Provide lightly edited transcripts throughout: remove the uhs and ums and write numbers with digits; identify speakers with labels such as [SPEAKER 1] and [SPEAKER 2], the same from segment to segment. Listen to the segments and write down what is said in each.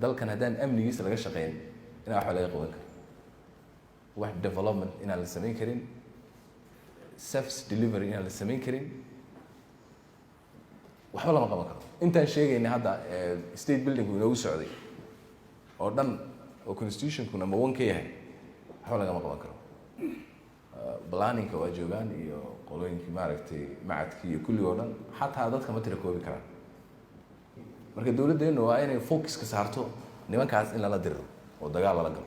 [SPEAKER 1] Dalkan haddaan amnigiisa laga shaqeyn, inaan waxba laga qaban karin, wax development inaan la samayn karin, service delivery inaan la samayn karin, waxba lama qaban karo. Intaan sheegayna hadda state buildingku inoogu socday oo dhan, oo constitutionku number one ka yahay, waxba lagama qaban karo. Planningka waa joogaan iyo qolooyinkii, maaragtay, macadkii iyo kulli oo dhan, xataa dadka ma tira koobi karaan. Marka dowladdeennu waa inay focuska saarto nimankaas in lala diriro oo dagaal lala galo.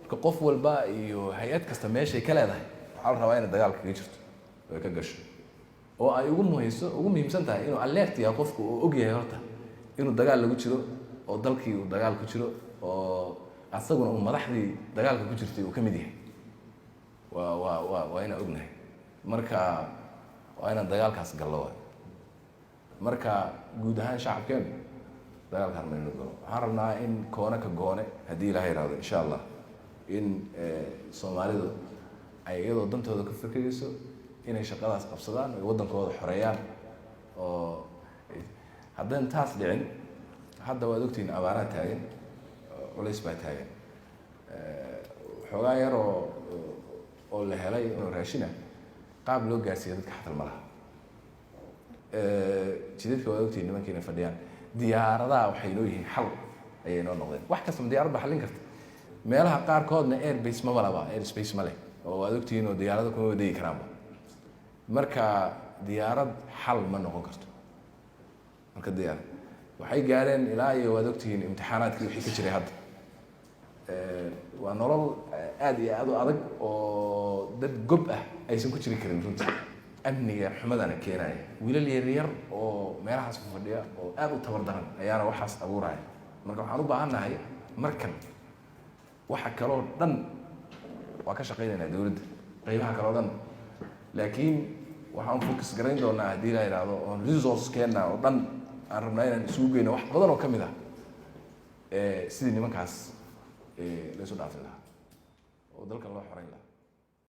[SPEAKER 1] Marka qof walba iyo hay-ad kasta meeshay ka leedahay waxaa la rabaa inay dagaal kaga jirto oo ay ka gasho, oo ay ugu muhayso, ugu muhiimsan tahay inuu alert yahay qofku, oo og yahay horta inuu dagaal lagu jiro, oo dalkii uu dagaal ku jiro, oo asaguna uu madaxdii dagaalka ku jirtay uu ka mid yahay. Waa inaan ognahay. Marka waa inaan dagaalkaas gallo waay. Marka guud ahaan shacabkeenu dagaalkaan maynu galo. Waxaan rabnaa in koone ka goone, haddii Ilaha yihahdo, insha Allah, in Soomaalidu ay iyadoo dantooda ka fikirayso inay shaqadaas qabsadaan, ay waddankooda xoreeyaan. Oo haddaan taas dhicin, hadda waad ogtihiin, abaaraa taagan, culays baa taagan. Xoogaa yar oo la helay oo raashina, qaab loo gaarsiiya dadka xatal ma laha. Jidadka waad ogtihiin nimankiina fadhiyaan. Diyaaradaha waxay noo yihiin xal ayay noo noqdeen. Wax kastama diyaarad baa xallin karta. Meelaha qaarkoodna airbase maba laba, airspace ma leh, oo waad ogtihiin oo diyaarada kuma wadegi karaanba. Marka diyaarad xal ma noqon karto. Marka diyaarad waxay gaareen ilaa iyo, waad ogtihiin, imtixaanaadkii wixii ka jiray. Hadda waa nolol aad iyo aad u adag oo dad gob ah aysan ku jiri karin runtii. Amniga xumadana keenaya, wiilal yaryar oo meelahaas ku fadhiya oo aad u tabar daran ayaana waxaas abuuraya. Marka waxaan u baahan nahay markan waxa kaloo dhan waa ka shaqaynaynaa dowladda, qaybaha kaloo dhan, laakiin waxaan focus garayn doonaa, haddii la yidhaahdo, oon resource keena oo dhan aan rabnaa inaan isugu geyno wax badan oo ka mid ah sidii nimankaas laysu dhaafin lahaa oo dalkan loo xoreyn lahaa.